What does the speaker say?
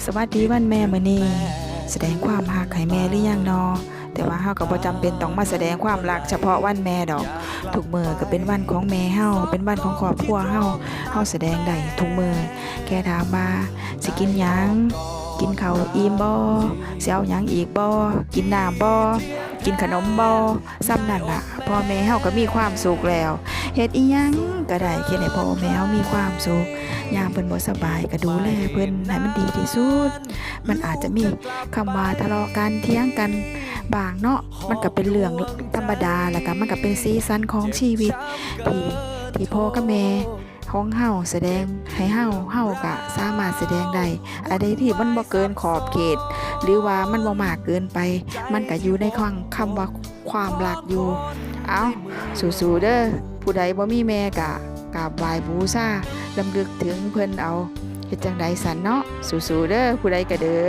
ສະຫວັດດີວັນແມ່ມື້ນີ້ ສະແດງຄວາມຮັກໃຫ້ແມ່ຫຼືຍັງນໍ? ແຕ່ວ່າເຮົາກໍບໍ່ຈຳເປັນຕ້ອງມາສະແດງຄວາມຮັກສະເພາະວັນແມ່ດອກ. ທຸກມື້ກໍເປັນວັນຂອງແມ່ເຮົາ, ເປັນວັນຂອງຄອບຄົວເຮົາ, ເຮົາສະແດງໄດ້ທຸກມື້. ແຄ່ຖາມວ່າ ຊິກິນຫຍັງ? ກິນເຂົ້າອີ່ມບໍ່? ຊິເອົາຫຍັງອີກບໍ່? ກິນນ້ຳບໍ່? ກິນຂະໜົມບໍ່? ສ່ຳນັ້ນລະ ພໍ່ແມ່ເຮົາກໍມີຄວາມສຸກແລ້ວ. ເຮັດອີ່ຫຍັງກໍໄດ້ ເຮັດໃຫ້ພໍ່ແມ່ເຮົາມີຄວາມສຸກ. ຍາມເພິ່ນບໍ່ສະບາຍກໍດູແລເພິ່ນໃຫ້ມັນດີທີ່ສຸດ. ມັນອາດຈະມີຄຳວ່າທະເລາະກັນ ຖຽງກັນບ້າງເນາະ, ມັນກໍເປັນເລື່ອງທຳມະດາ ແລ້ວກໍມັນກໍເປັນສີສັນຂອງຊີວິດ ທີ່ ທີ່ພໍ່ກັບແມ່ ຂອງເຮົາສະແດງໃຫ້ເຮົາ, ເຮົາກະສາມາດສະແດງໄດ້. ອັນໃດທີ່ມັນບໍ່ເກີນຂອບເຂດ ຫຼືວ່າມັນບໍ່ມາກເກີນໄປ ມັນກະຢູ່ໃນຄວາມ ຄຳວ່າຄວາມລັກຢູ່. ເອົາ ສູ້ໆເດີ. ຜູ້ໃດບໍ່ມີແມ່ກະກາບໄຫວ້ບູຊາ ລຳລຶກເຖິງເພິ່ນເອົາ. ເຮັດຈັ່ງໃດຊັ້ນເນາະ? ສູ້ໆເດີ ຜູ້ໃດກະເດີ.